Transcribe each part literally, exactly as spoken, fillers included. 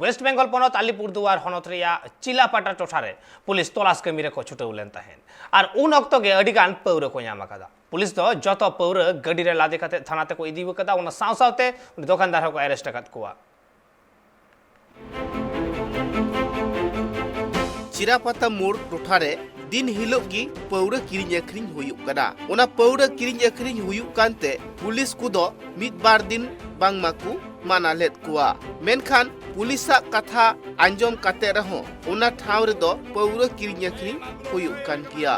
West Bengal ᱯᱚᱱᱚᱛ ᱟᱞᱤᱯᱩᱨᱫᱩᱣᱟᱨ ᱦᱚᱱᱚᱛ ᱨᱮᱭᱟᱜ ᱪᱤᱞᱟᱯᱟᱴᱟ ᱴᱚᱴᱷᱟ ᱨᱮ ᱯᱩᱞᱤᱥ ᱛᱚᱞᱟᱥ ᱠᱟᱹᱢᱤ ᱨᱮᱠᱚ ᱪᱷᱩᱴᱟᱹᱣ ᱞᱮᱱ ᱛᱟᱦᱮᱸᱫ ᱟᱨ ᱩᱱ ᱚᱠᱛᱚ ᱜᱮ ᱟᱹᱰᱤ ᱜᱟᱱ ᱯᱟᱹᱣᱨᱟᱹ ᱠᱚ ᱧᱟᱢ ᱟᱠᱟᱫᱟ᱾ ᱯᱩᱞᱤᱥ ᱫᱚ ᱡᱚᱛᱚ ᱯᱟᱹᱣᱨᱟᱹ ᱜᱟᱹᱰᱤ ᱨᱮ ᱞᱟᱫᱮ ᱠᱟᱛᱮ ᱛᱷᱟᱱᱟ ᱛᱮᱠᱚ ᱤᱫᱤ ᱟᱠᱟᱫᱟ᱾ ᱚᱱᱟ ᱥᱟᱶ ᱥᱟᱶᱛᱮ ᱩᱱᱤ ᱫᱚᱠᱟᱱᱫᱟᱨ ᱦᱚᱸᱠᱚ ᱟᱨᱮᱥᱴ ᱟᱠᱟᱫ ᱠᱚᱣᱟ᱾ ᱪᱤᱨᱟᱯᱟᱛᱟ ᱢᱳᱲ ᱴᱚᱴᱷᱟ ᱨᱮ ᱫᱤᱱ ᱦᱤᱞᱳᱜ ᱜᱮ ᱯᱟᱹᱣᱨᱟᱹ ᱠᱤᱨᱤᱧ ᱟᱹᱠᱷᱨᱤᱧ ᱦᱩᱭᱩᱜ ᱠᱟᱱᱟ᱾ ᱚᱱᱟ ᱯᱟᱹᱣᱨᱟᱹ ᱠᱤᱨᱤᱧ ᱟᱹᱠᱷᱨᱤᱧ ᱦᱩᱭᱩᱜ ᱠᱟᱱᱛᱮ ᱯᱩᱞᱤᱥ ᱠᱚᱫᱚ ᱢᱤᱫ ᱵᱟᱨ ᱫᱤᱱ ᱵᱟᱝᱢᱟ ᱠᱚ ᱢᱟᱱᱟ ᱞᱮᱫ ᱠᱚᱣᱟ, ᱢᱮᱱᱠᱷᱟᱱ ᱯᱩᱞᱤᱥᱟᱜ ᱠᱟᱛᱷᱟ ᱟᱸᱡᱚᱢ ᱠᱟᱛᱮ ᱨᱮᱦᱚᱸ ᱚᱱᱟ ᱴᱷᱟᱶ ᱨᱮᱫᱚ ᱯᱟᱹᱣᱨᱟᱹ ᱠᱤᱨᱤᱧ ᱟᱹᱠᱷᱨᱤᱧ ᱦᱩᱭᱩᱜ ᱠᱟᱱ ᱜᱮᱭᱟ᱾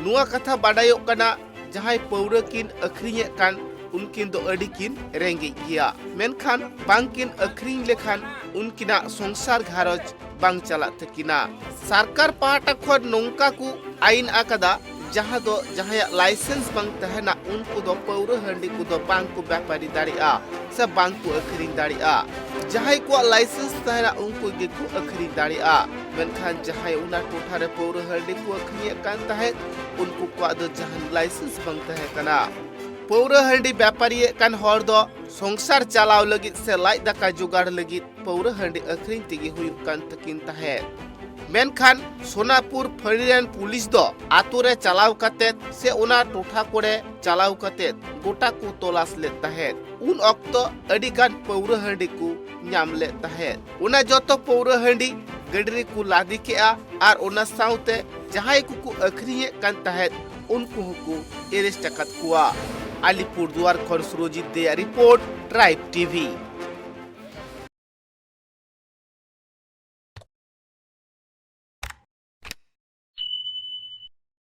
ᱱᱚᱣᱟ ᱠᱟᱛᱷᱟ ᱵᱟᱰᱟᱭᱚᱜ ᱠᱟᱱᱟ, ᱡᱟᱦᱟᱸᱭ ᱯᱟᱹᱣᱨᱟᱹ ᱠᱤᱱ ᱟᱹᱠᱷᱨᱤᱧᱮᱫ ᱠᱟᱱ, ᱩᱱᱠᱤᱱ ᱫᱚ ᱟᱹᱰᱤ ᱠᱤᱱ ᱨᱮᱸᱜᱮᱡ ᱜᱮᱭᱟ, ᱢᱮᱱᱠᱷᱟᱱ ᱵᱟᱝᱠᱤᱱ ᱟᱹᱠᱷᱨᱤᱧ ᱞᱮᱠᱷᱟᱱ ᱩᱱᱠᱤᱱᱟᱜ ᱥᱚᱝᱥᱟᱨ ᱜᱷᱟᱨᱚᱸᱡᱽ ᱵᱟᱝ ᱪᱟᱞᱟᱜ ᱛᱟᱹᱠᱤᱱᱟ᱾ ᱥᱚᱨᱠᱟᱨ ᱯᱟᱦᱴᱟ ᱠᱷᱚᱱ ᱱᱚᱝᱠᱟ ᱠᱚ ᱟᱹᱭᱤᱱ ᱟᱠᱟᱫᱟ, ᱡᱟᱦᱟᱸ ᱫᱚ ᱡᱟᱦᱟᱸᱭᱟᱜ ᱞᱟᱭᱥᱮᱱᱥ ᱵᱟᱝ ᱛᱟᱦᱮᱱᱟ, ᱩᱱᱠᱩ ᱫᱚ ᱯᱟᱹᱣᱨᱟᱹ ᱦᱟᱺᱰᱤ ᱠᱚᱫᱚ ᱵᱟᱝ ᱠᱚ ᱵᱮᱯᱟᱨᱤ ᱫᱟᱲᱮᱭᱟᱜᱼᱟ ᱥᱮ ᱵᱟᱝ ᱠᱚ ᱟᱹᱠᱷᱨᱤᱧ ᱫᱟᱲᱮᱭᱟᱜᱼᱟ᱾ ᱡᱟᱦᱟᱸᱭ ᱠᱚᱣᱟᱜ ᱞᱟᱭᱥᱮᱱᱥ ᱛᱟᱦᱮᱱᱟ, ᱩᱱᱠᱩ ᱜᱮᱠᱚ ᱟᱹᱠᱷᱨᱤᱧ ᱫᱟᱲᱮᱭᱟᱜᱼᱟ, ᱢᱮᱱᱠᱷᱟᱱ ᱡᱟᱦᱟᱸᱭ ᱚᱱᱟ ᱴᱚᱴᱷᱟ ᱨᱮ ᱯᱟᱹᱣᱨᱟᱹ ᱦᱟᱺᱰᱤ ᱠᱚ ᱟᱹᱠᱷᱨᱤᱧᱮᱫ ᱠᱟᱱ ᱛᱟᱦᱮᱸᱫ, ᱩᱱᱠᱩ ᱠᱚᱣᱟᱜ ᱫᱚ ᱡᱟᱦᱟᱱ ᱞᱟᱭᱥᱮᱱᱥ ᱵᱟᱝ ᱛᱟᱦᱮᱸ ᱠᱟᱱᱟ᱾ ᱯᱟᱹᱣᱨᱟᱹ ᱦᱟᱺᱰᱤ ᱵᱮᱯᱟᱨᱤᱭᱮᱫ ᱠᱟᱱ ᱦᱚᱲ ᱫᱚ ᱥᱚᱝᱥᱟᱨ ᱪᱟᱞᱟᱣ ᱞᱟᱹᱜᱤᱫ ᱥᱮ ᱞᱟᱡ ᱫᱟᱠᱟ ᱡᱚᱜᱟᱲ ᱞᱟᱹᱜᱤᱫ ᱯᱟᱹᱣᱨᱟᱹ ᱦᱟᱺᱰᱤ ᱟᱹᱠᱷᱨᱤᱧ ᱛᱮᱜᱮ ᱦᱩᱭᱩᱜ ᱠᱟᱱ ᱛᱟᱹᱠᱤᱱ ᱛᱟᱦᱮᱸᱫ᱾ ᱢᱮᱱᱠᱷᱟᱱ ᱥᱳᱱᱟᱯᱩᱨ ᱯᱷᱟᱹᱲᱤ ᱨᱮᱱ ᱯᱩᱞᱤᱥ ᱫᱚ ᱟᱛᱳ ᱨᱮ ᱪᱟᱞᱟᱣ ᱠᱟᱛᱮᱫ ᱥᱮ ᱚᱱᱟ ᱴᱚᱴᱷᱟ ᱠᱚᱨᱮ ᱪᱟᱞᱟᱣ ᱠᱟᱛᱮᱫ ᱜᱚᱴᱟ ᱠᱚ ᱛᱚᱞᱟᱥ ᱞᱮᱫ ᱛᱟᱦᱮᱸᱫ᱾ ᱩᱱ ᱚᱠᱛᱚ ᱟᱹᱰᱤ ᱜᱟᱱ ᱯᱟᱹᱣᱨᱟᱹ ᱦᱟᱺᱰᱤ ᱠᱚ ᱧᱟᱢ ᱞᱮᱫ ᱛᱟᱦᱮᱸᱫ᱾ ᱚᱱᱟ ᱡᱚᱛᱚ ᱯᱟᱹᱣᱨᱟᱹ ᱦᱟᱺᱰᱤ ᱜᱟᱹᱰᱤ ᱨᱮᱠᱚ ᱞᱟᱫᱮ ᱠᱮᱜᱼᱟ ᱟᱨ ᱚᱱᱟ ᱥᱟᱶᱛᱮ ᱡᱟᱦᱟᱸᱭ ᱠᱚᱠᱚ ᱟᱹᱠᱷᱨᱤᱧᱮᱫ ᱠᱟᱱ ᱛᱟᱦᱮᱸᱫ, ᱩᱱᱠᱩ ᱦᱚᱸᱠᱚ ᱮᱨᱮᱥᱴ ᱟᱠᱟᱫ ᱠᱚᱣᱟ᱾ ᱟᱞᱤᱯᱩᱨᱫᱩᱣᱟᱨ ᱠᱷᱚᱱ ᱥᱩᱨᱚᱡᱤᱛ ᱫᱮᱭᱟ ᱨᱤᱯᱳᱨᱴ, ᱴᱨᱟᱭᱤᱵᱽ ᱴᱤᱵᱷᱤ᱾